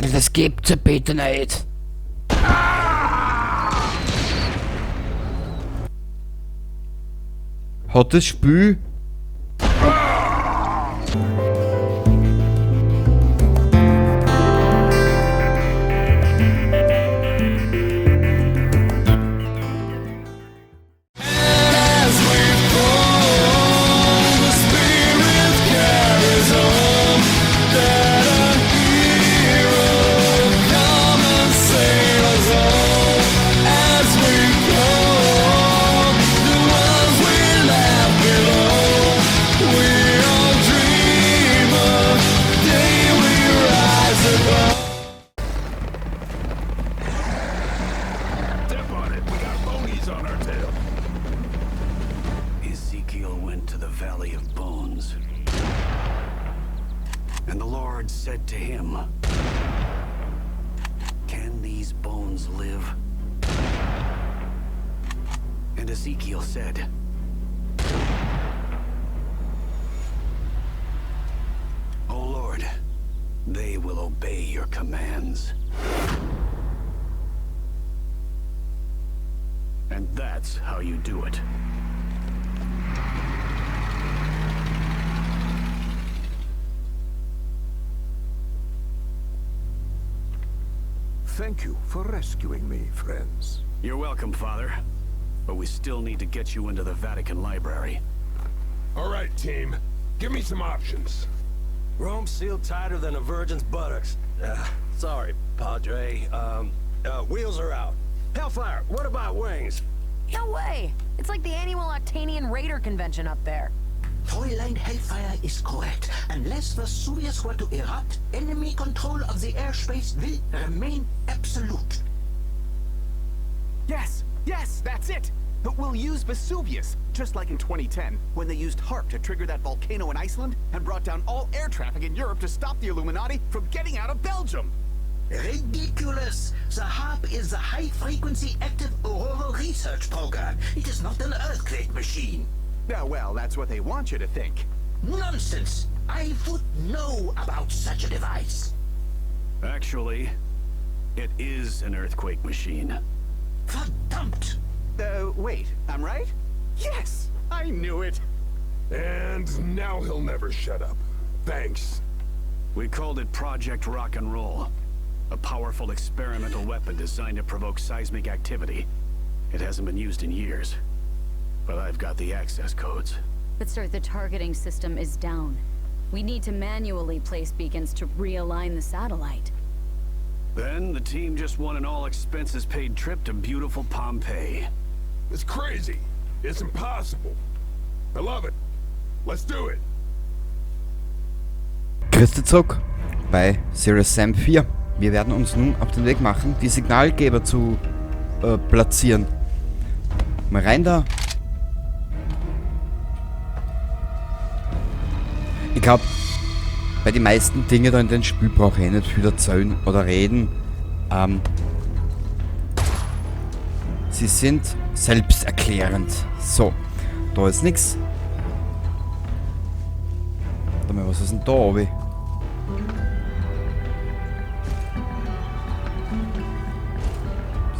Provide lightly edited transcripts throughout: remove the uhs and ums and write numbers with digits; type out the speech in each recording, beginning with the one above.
Das gibt's ja bitte nicht. Hat das Spiel Step on it. We got bonies on our tail. Ezekiel went to the Valley of Bones. And the Lord said to him, Can these bones live? And Ezekiel said, O Lord, they will obey your commands. And that's how you do it. Thank you for rescuing me, friends. You're welcome, Father. But we still need to get you into the Vatican Library. All right, team. Give me some options. Rome's sealed tighter than a virgin's buttocks. Sorry, Padre. Wheels are out. Hellfire, what about wings? No way! It's like the annual Octanian Raider convention up there. Fräulein Hellfire is correct. Unless Vesuvius were to erupt, enemy control of the airspace will remain absolute. Yes, yes, that's it! But we'll use Vesuvius, just like in 2010, when they used HAARP to trigger that volcano in Iceland and brought down all air traffic in Europe to stop the Illuminati from getting out of Belgium! Ridiculous! The HAARP is the High-Frequency Active Auroral Research Program. It is not an earthquake machine. Yeah, well, that's what they want you to think. Nonsense! I would know about such a device. Actually, it is an earthquake machine. Verdammt! Wait, I'm right? Yes! I knew it! And now he'll never shut up. Thanks. We called it Project Rock and Roll. A powerful experimental weapon designed to provoke seismic activity. It hasn't been used in years. But I've got the access codes. But sir, the targeting system is down. We need to manually place beacons to realign the satellite. Then the team just won an all-expenses-paid trip to beautiful Pompeii. It's crazy. It's impossible. I love it. Let's do it. Christi zurück bei Serious Sam 4. Wir werden uns nun auf den Weg machen, die Signalgeber zu platzieren. Mal rein da. Ich glaub, bei den meisten Dingen da in dem Spiel brauche ich nicht viel erzählen oder reden. Sie sind selbsterklärend. So, da ist nix. Warte mal, was ist denn da oben?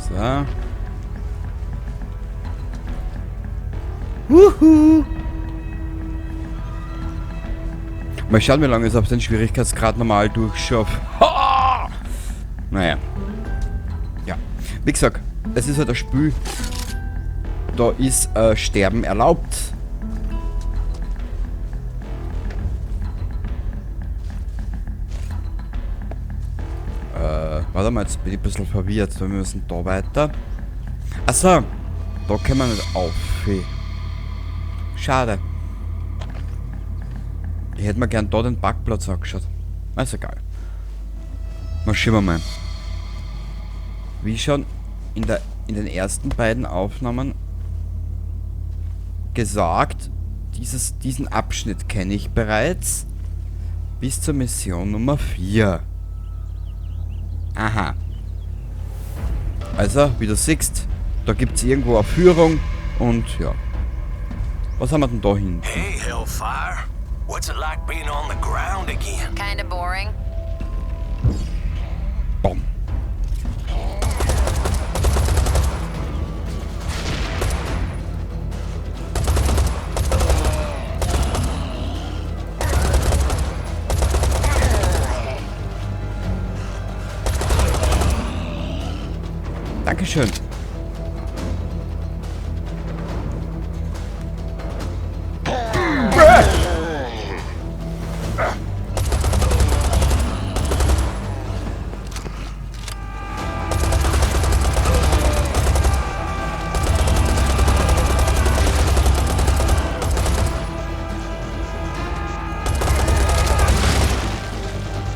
So. Wuhu! Mal schauen, wie lange ich es auf den Schwierigkeitsgrad normal durchschaffe. Ha! Naja. Ja. Wie gesagt, es ist halt ein Spiel. Da ist Sterben erlaubt. Warte mal, jetzt bin ich ein bisschen verwirrt. Wir müssen da weiter. Achso, da können wir nicht auf. Schade. Ich hätte mir gern da den Parkplatz angeschaut. Ist egal. Mal schauen wir mal. Wie schon in den ersten beiden Aufnahmen gesagt, diesen Abschnitt kenne ich bereits. Bis zur Mission Nummer 4. Aha. Also, wie du siehst, da gibt's irgendwo eine Führung und ja. Was haben wir denn da hinten? Hey, Hellfire. What's it like being on the ground again? Kinda boring. Dankeschön.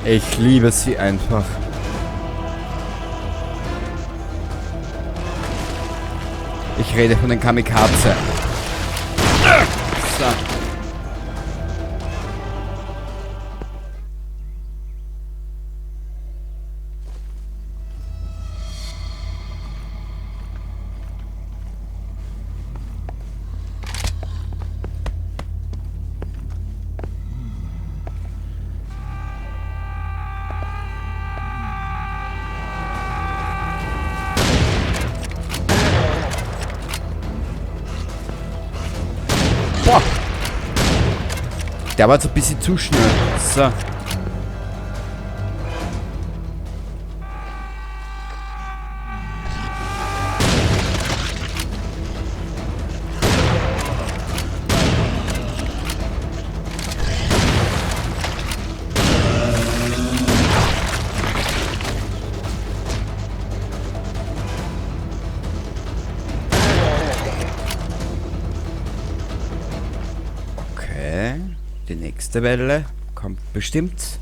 Ich liebe sie einfach. Ich rede von den Kamikaze. So. Boah. Der war jetzt ein bisschen zu schnell. So. Die nächste Welle kommt bestimmt.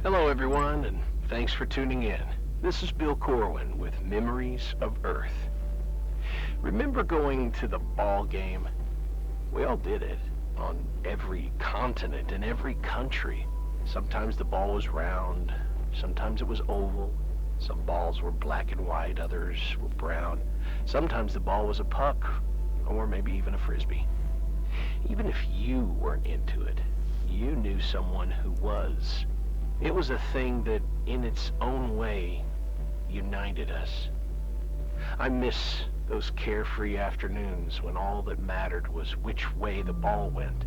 Hello everyone, and thanks for tuning in. This is Bill Corwin with Memories of Earth. Remember going to the ball game? We all did it, on every continent, in every country. Sometimes the ball was round, sometimes it was oval. Some balls were black and white, others were brown. Sometimes the ball was a puck, or maybe even a frisbee. Even if you weren't into it, you knew someone who was. It was a thing that, in its own way, united us. I miss those carefree afternoons when all that mattered was which way the ball went.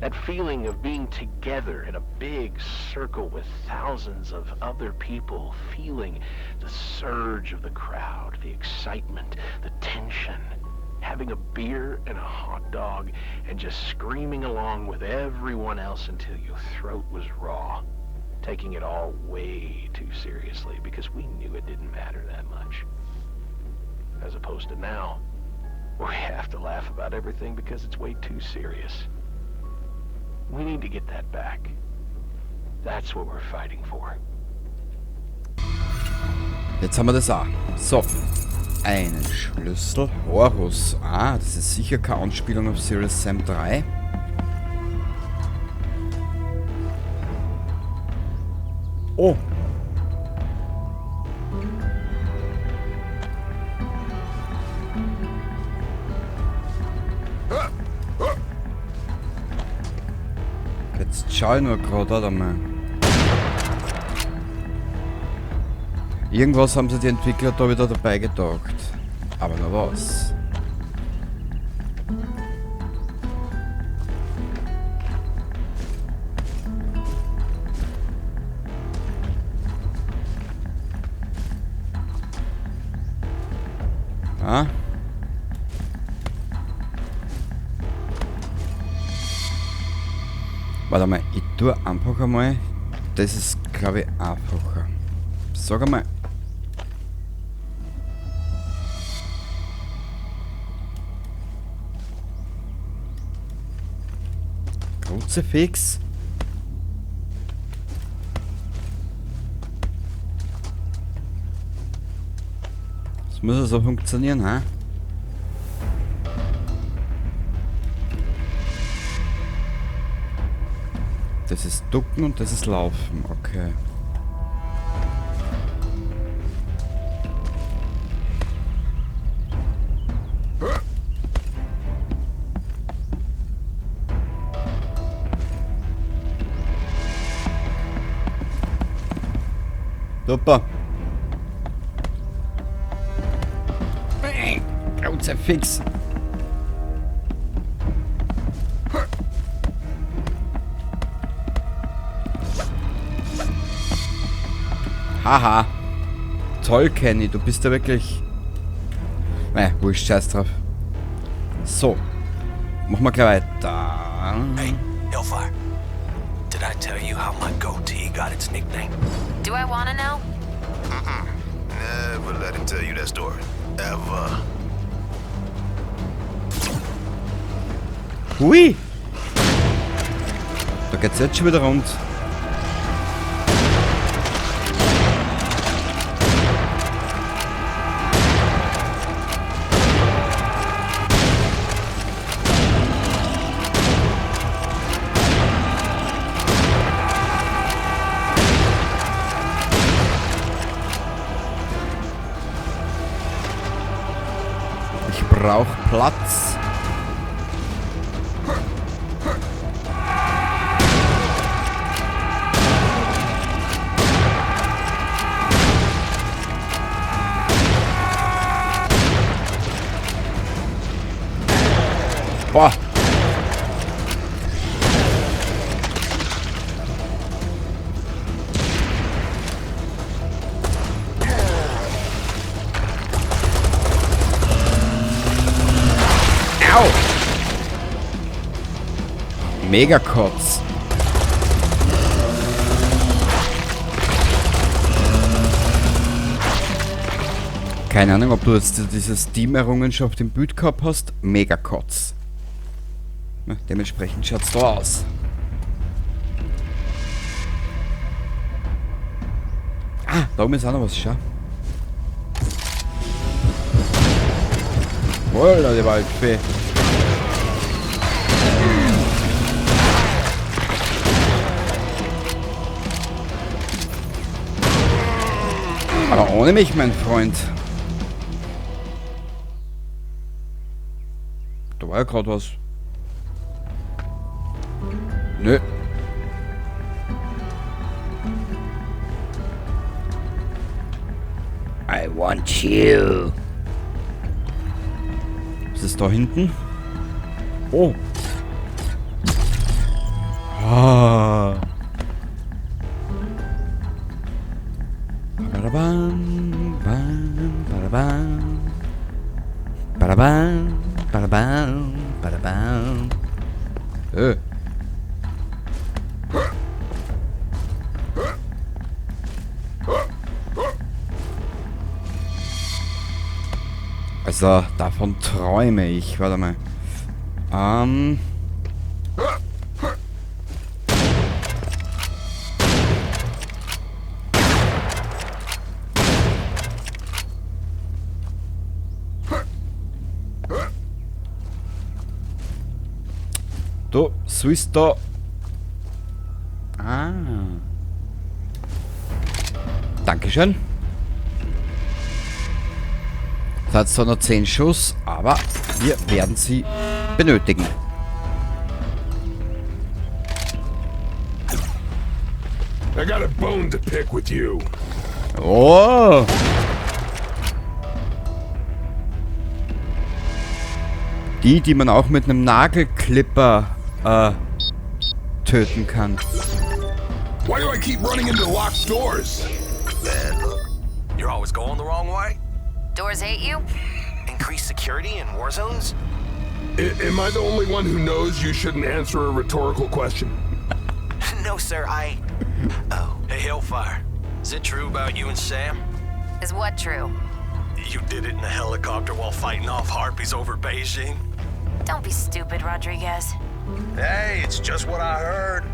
That feeling of being together in a big circle with thousands of other people, feeling the surge of the crowd, the excitement, the tension, having a beer and a hot dog, and just screaming along with everyone else until your throat was raw. Taking it all way too seriously because we knew it didn't matter that much. As opposed to now, we have to laugh about everything because it's way too serious. We need to get that back. That's what we're fighting for. Jetzt haben wir das auch. So. Einen Schlüssel. Horus. Ah, das ist sicher keine Anspielung auf Serious Sam 3. Oh. Jetzt schau ich nur gerade, warte mal. Irgendwas haben sich die Entwickler da wieder dabei gedacht. Aber na was? Ah? Warte mal, ich tue einfach einmal. Das ist, glaube ich, einfacher. Sag einmal. Kruzifix. Das muss ja so funktionieren, hä? Das ist Ducken und das ist Laufen, okay. Super. Kruzifix. Haha. Toll, Kenny, du bist ja wirklich... Naja, wurscht, scheiß drauf. So. Machen wir gleich weiter. Hey, Hellfire. Did I tell you how my goatee got its nickname? Do I wanna know? Mm-mm. Never let him tell you that story. Ever. Hui! Da geht's jetzt schon wieder rund. Ich brauch Platz. Boah. Au! Megakotz. Keine Ahnung, ob du jetzt diese Steam-Errungenschaft im Bild gehabt hast. Megakotz. Na, dementsprechend schaut's da aus. Ah, da oben ist auch noch was, schau. Holla, die Waldfee. Aber ohne mich, mein Freund. Da war ja grad was. Nö. I want you. Was ist da hinten? Oh. Ah. Badabam, bam, badabam. Badabam, badabam, badabam. Also, davon träume ich. Warte mal. Du, sollst da... Ah. Dankeschön. Das hat zwar noch 10 Schuss, aber wir werden sie benötigen. I got a bone to pick with you. Oh. Die, die man auch mit einem Nagelklipper töten kann. Why do I keep running into locked doors? Bad luck. You're always going the wrong way. Doors hate you? Increased security in war zones? Am I the only one who knows you shouldn't answer a rhetorical question? No, sir, I... Oh. Hey, Hellfire. Is it true about you and Sam? Is what true? You did it in a helicopter while fighting off harpies over Beijing? Don't be stupid, Rodriguez. Hey, it's just what I heard.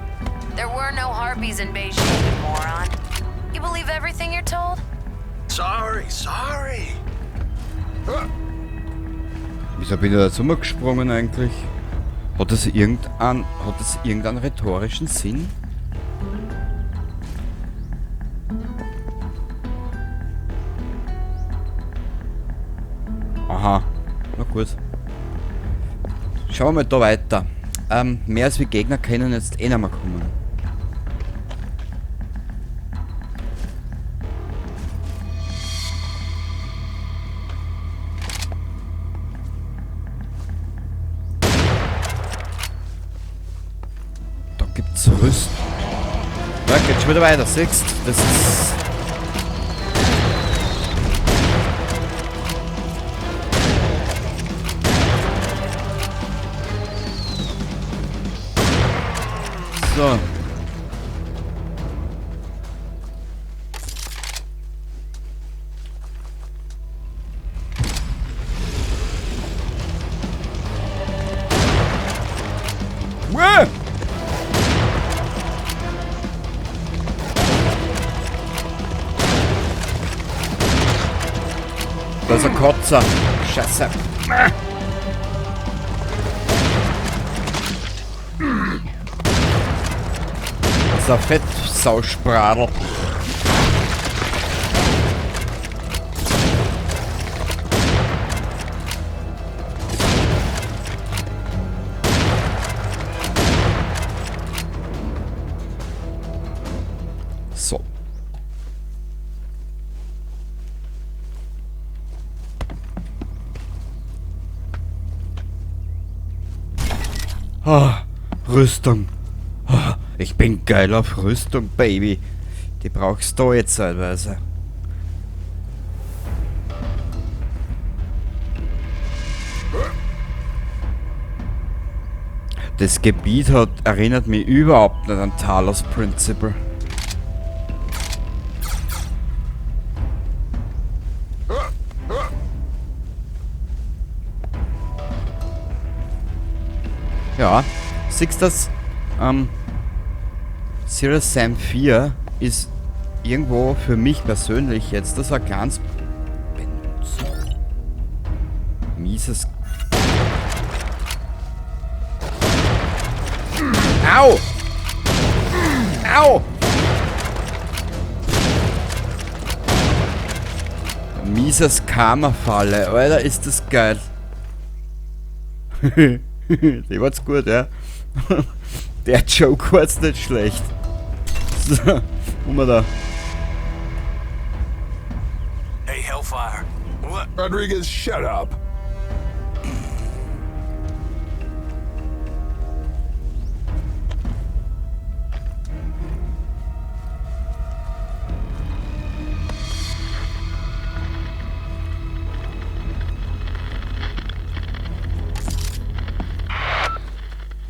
There were no harpies in Beijing, you moron. You believe everything you're told? Sorry, sorry. Wieso bin ich da jetzt umgesprungen eigentlich? Hat das irgendeinen rhetorischen Sinn? Aha, na gut. Schauen wir mal da weiter. Mehr als wir Gegner können jetzt eh nicht mehr kommen. zu rüsten. Ja, geht schon wieder weiter, siehst? Das ist... So. Das ist ein Kotzer. Scheiße. Das ist ein Fettsausbradel. So. Ah, Rüstung. Ah, ich bin geil auf Rüstung, Baby. Die brauchst du jetzt teilweise. Das Gebiet erinnert mich überhaupt nicht an Talos Principle. Ja, siehst das? Serious Sam 4 ist irgendwo für mich persönlich jetzt das ein ganz mieses. Au! Au! Mieses Karma-Falle. Alter, ist das geil. Die war's gut, ja. Der Joke war jetzt nicht schlecht. So, um da. Hey, Hellfire. What? Rodriguez, shut up.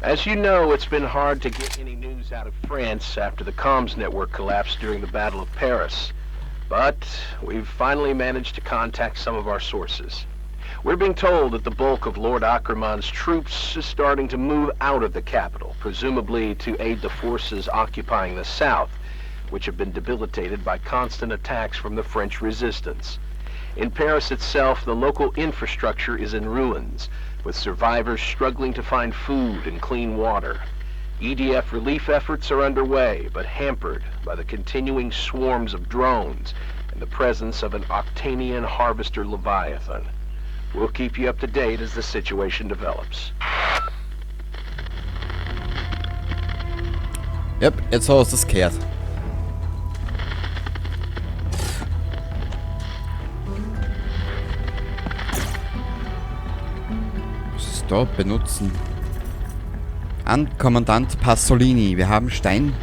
As you know, it's been hard to get any news out of France after the comms network collapsed during the Battle of Paris. But we've finally managed to contact some of our sources. We're being told that the bulk of Lord Ackermann's troops is starting to move out of the capital, presumably to aid the forces occupying the south, which have been debilitated by constant attacks from the French resistance. In Paris itself, the local infrastructure is in ruins, with survivors struggling to find food and clean water. EDF relief efforts are underway, but hampered by the continuing swarms of drones and the presence of an Octanian harvester Leviathan. We'll keep you up to date as the situation develops. Yep, jetzt hast du es gehört. Da benutzen. An Kommandant Pasolini. Wir haben Stein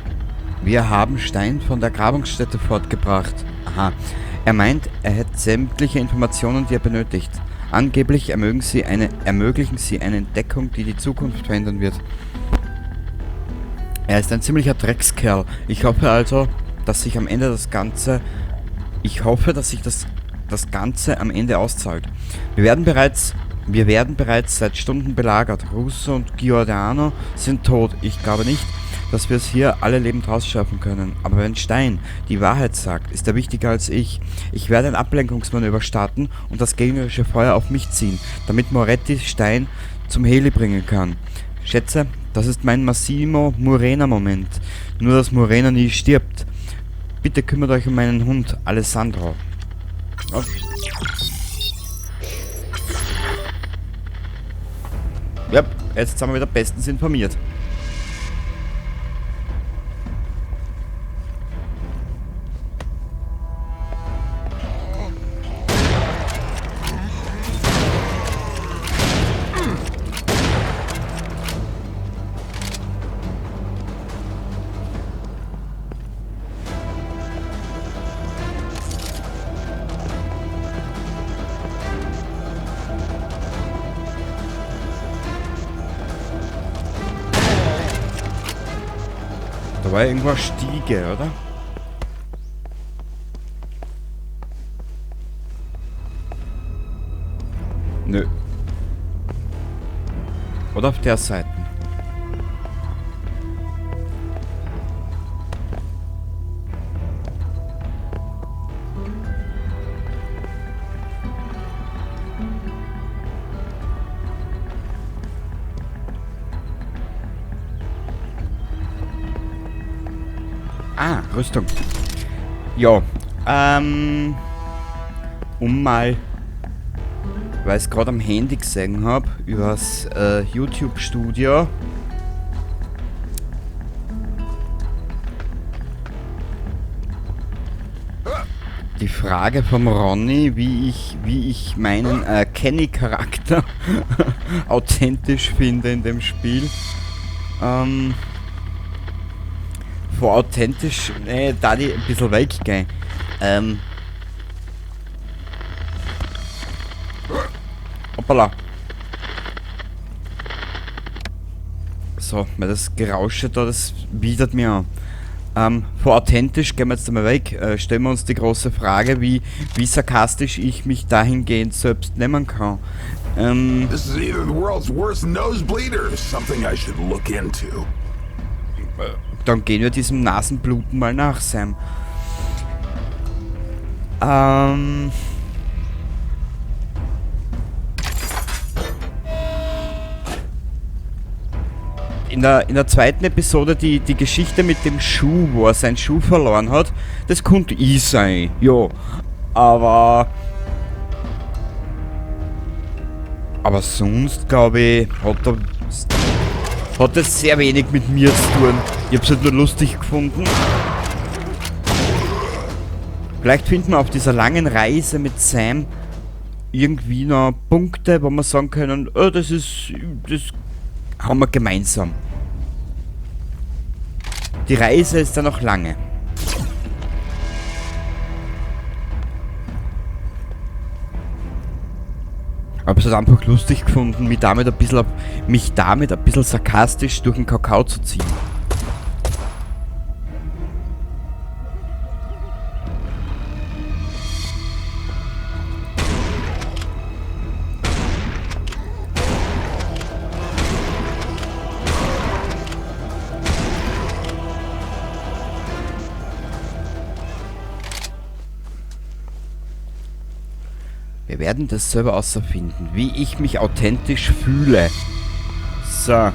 von der Grabungsstätte fortgebracht. Aha. Er meint, er hätte sämtliche Informationen, die er benötigt. Angeblich ermöglichen sie eine Entdeckung, die die Zukunft verändern wird. Er ist ein ziemlicher Dreckskerl. Ich hoffe also, dass sich am Ende das Ganze... Ich hoffe, dass sich das Ganze am Ende auszahlt. Wir werden bereits seit Stunden belagert. Russo und Giordano sind tot. Ich glaube nicht, dass wir es hier alle lebend rausschaffen können. Aber wenn Stein die Wahrheit sagt, ist er wichtiger als ich. Ich werde ein Ablenkungsmanöver starten und das gegnerische Feuer auf mich ziehen, damit Moretti Stein zum Heli bringen kann. Schätze, das ist mein Massimo Murena-Moment. Nur, dass Murena nie stirbt. Bitte kümmert euch um meinen Hund, Alessandro. Oh. Ja, jetzt sind wir wieder bestens informiert. Da war ja irgendwo eine Stiege, oder? Nö. Oder auf der Seite. Ah, Rüstung. Ja, um mal, weil ich's grad am Handy gesehen hab, übers YouTube-Studio. Die Frage vom Ronny, wie ich meinen Kenny-Charakter authentisch finde in dem Spiel. Vor authentisch, nee, da die ein bisschen weggehen. Hoppala. So, weil das Gerausche da, das widert mir an. Vor authentisch gehen wir jetzt einmal weg. Stellen wir uns die große Frage, wie sarkastisch ich mich dahingehend selbst nehmen kann. This is either the world's worst nosebleed or something I should look into. Dann gehen wir diesem Nasenbluten mal nach, Sam. In der zweiten Episode die Geschichte mit dem Schuh, wo er seinen Schuh verloren hat, das konnte ich sein, ja. Aber sonst, glaub ich, hat das sehr wenig mit mir zu tun. Ich hab's halt nur lustig gefunden. Vielleicht finden wir auf dieser langen Reise mit Sam irgendwie noch Punkte, wo wir sagen können, oh, das haben wir gemeinsam. Die Reise ist ja noch lange. Aber es hat einfach lustig gefunden, mich damit ein bisschen sarkastisch durch den Kakao zu ziehen. Wir werden das selber außerfinden, wie ich mich authentisch fühle. So.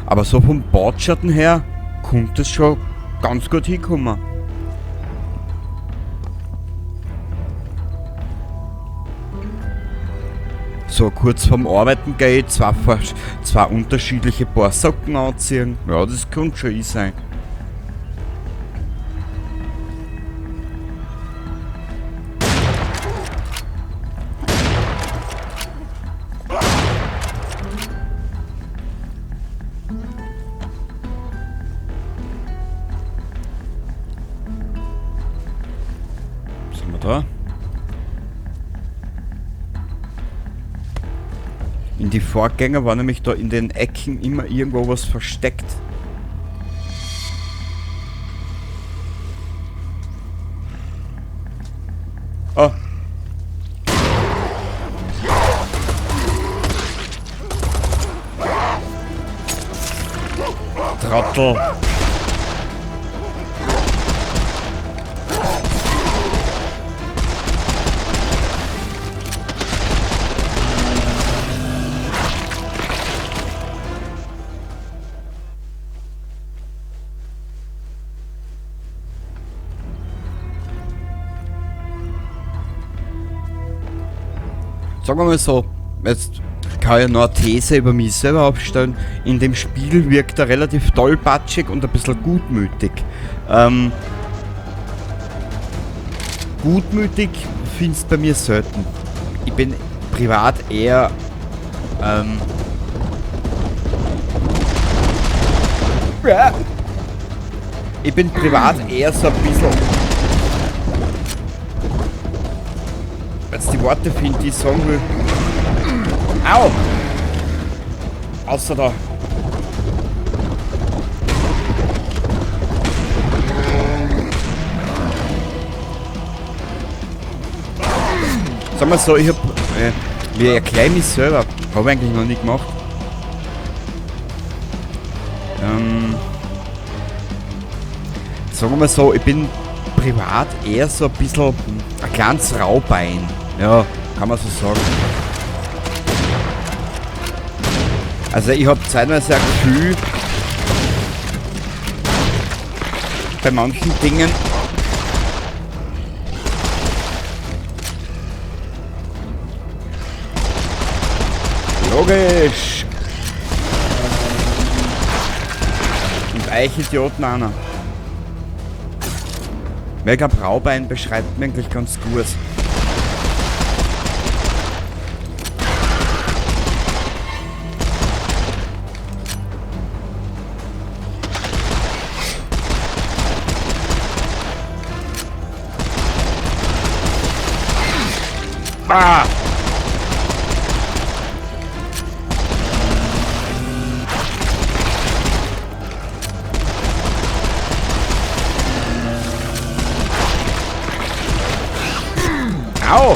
Aber so vom Bordschatten her kommt es schon ganz gut hinkommen. So kurz vorm Arbeiten gehe ich, zwei unterschiedliche Paar Socken anziehen. Ja, das könnte schon ich sein. Da. In die Vorgänger war nämlich da in den Ecken immer irgendwo was versteckt. Oh. Trottel. Sagen wir mal so, jetzt kann ich noch eine These über mich selber aufstellen. In dem Spiel wirkt er relativ tollpatschig und ein bisschen gutmütig. Gutmütig findest du bei mir selten. Ich bin privat eher, ja. Ich bin privat eher so ein bisschen... Jetzt die Worte finde, die ich sagen will. Au! Außer da. Sag mal so, ich hab... wie erkläre ich mich selber? Hab ich eigentlich noch nie gemacht. Sagen wir mal so, ich bin privat eher so ein bisschen ein kleines Raubein. Ja, kann man so sagen. Also ich hab zeitweise ein Gefühl, bei manchen Dingen, logisch! Und euch Idioten auch noch. Ich glaub, Raubein beschreibt mir eigentlich ganz gut. Ah! Au!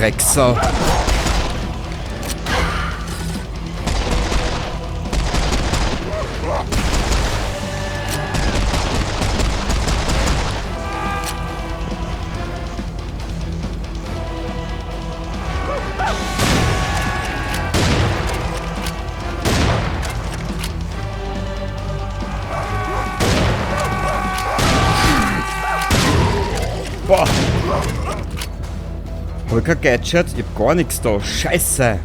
Drecksau. Boah. Hab ich kein Gadget? Ich hab gar nichts da. Scheiße!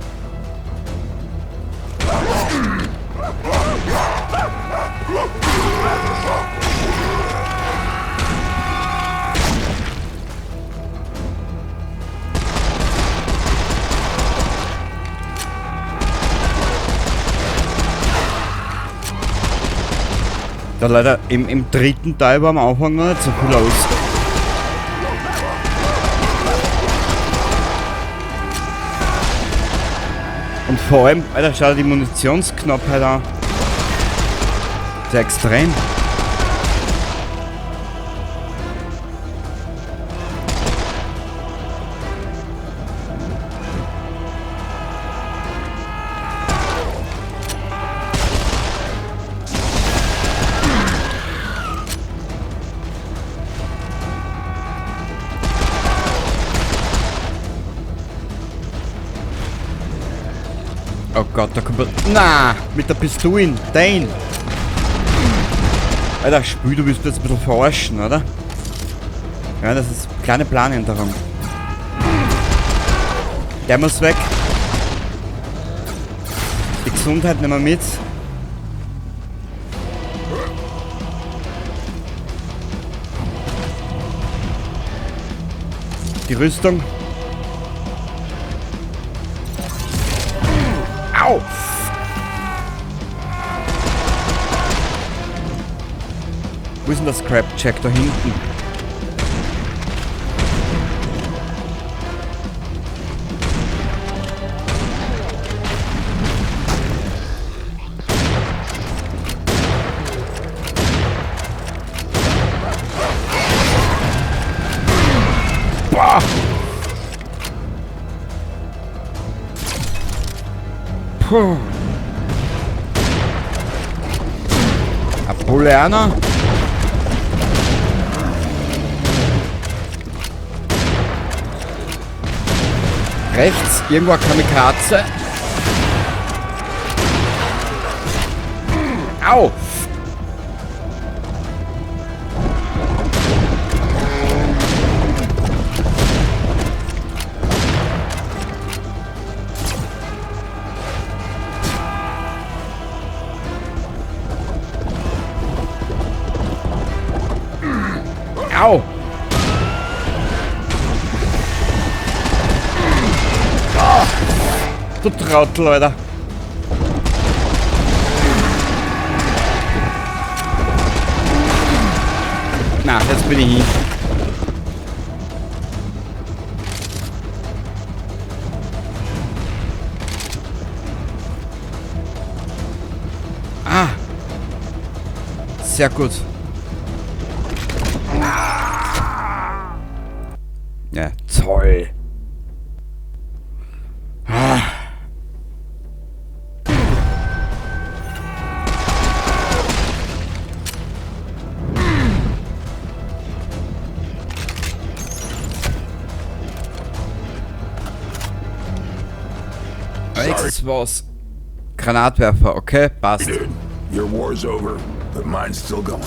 Da leider im dritten Teil war am Anfang noch nicht so viel los. Und vor allem, Alter, schau dir die Munitionsknappheit an. Das ist ja extrem. Oh Gott, da kommt... Na, mit der Pistole. Den. Alter, Spiel, du willst jetzt ein bisschen verarschen, oder? Ja, das ist eine kleine Planänderung. Der muss weg. Die Gesundheit nehmen wir mit. Die Rüstung. Au! Wo ist denn das Scrapjack da hinten? Boah! Puh. Apolleana. Rechts, irgendwo eine Kamikaze. Au! Au! Ah, du Trottel, Alter. Na, jetzt bin ich hin. Ah! Sehr gut. Ja, toll. Ah. Jetzt war's. Granatwerfer, okay, passt. Dude, your war's over, but mine's still going.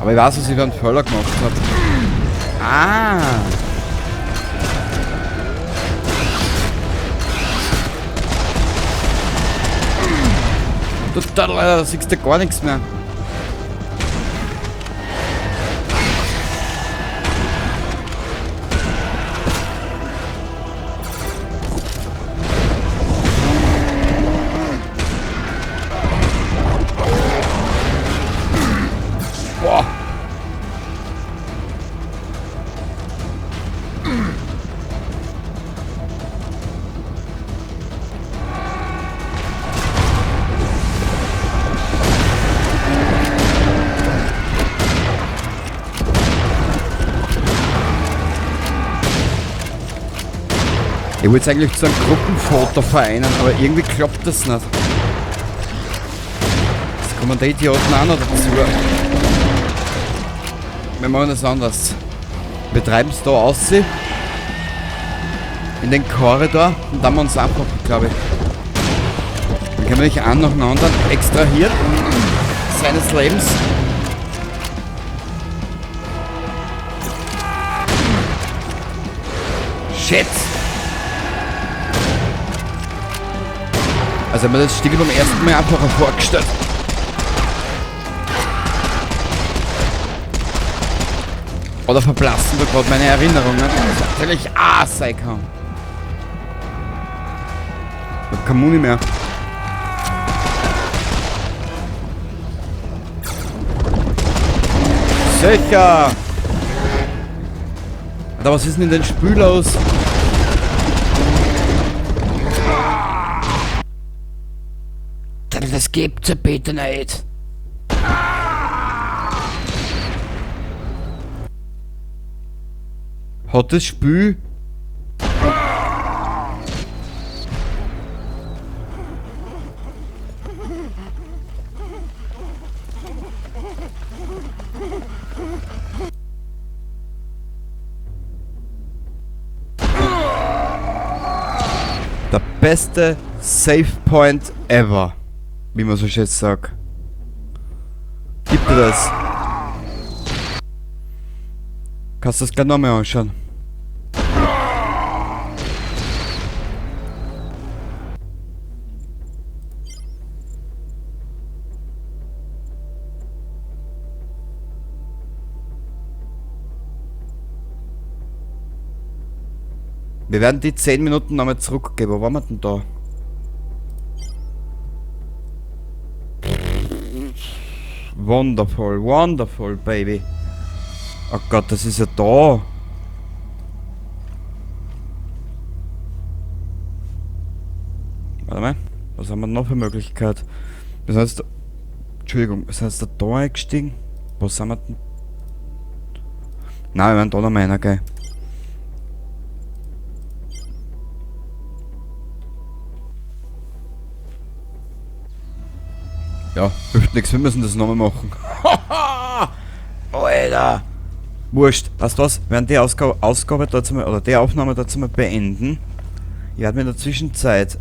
Aber ich weiß, was ich für einen Völler gemacht hab. Ah! Du Trottel, Alter, da siehst du gar nichts mehr. Boah. Ich wollte es eigentlich zu einem Gruppenfoto vereinen, aber irgendwie klappt das nicht. Jetzt kommen die Idioten auch noch dazu. Wir machen das anders. Wir treiben es da aus, in den Korridor, und dann machen wir uns einfach, glaube ich. Dann können wir nicht einen nach dem anderen extrahieren seines Lebens. Shit! Also haben wir das Stück beim ersten Mal einfacher vorgestellt. Oder verblassen da gerade meine Erinnerungen. Das natürlich A sein kann. Ich hab keine Muni mehr. Sicher! Alter, was ist denn in den Spül los? Das gibt's ja bitte nicht. Hat das Spiel der beste Save Point ever, wie man so schön sagt. Gib dir das. Kannst du das gleich nochmal anschauen? Wir werden die 10 Minuten nochmal zurückgeben. Wo waren wir denn da? Wonderful, wonderful, baby. Oh Gott, das ist ja da. Warte mal, was haben wir noch für Möglichkeit? Wir sind jetzt da, Entschuldigung, wir sind jetzt da eingestiegen. Wo sind wir denn? Nein, wir werden da noch mal einer, gell? Ja, hilft nix, wir müssen das nochmal machen. Alter! Wurscht, weißt du was? Wir werden die Ausgabe dazu mal, oder die Aufnahme dazu mal beenden. Ich werde mir in der Zwischenzeit,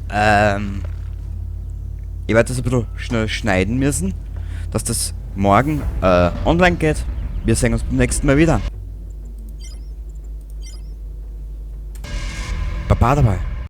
ich werde das ein bisschen schnell schneiden müssen, dass das morgen online geht. Wir sehen uns beim nächsten Mal wieder. Baba dabei.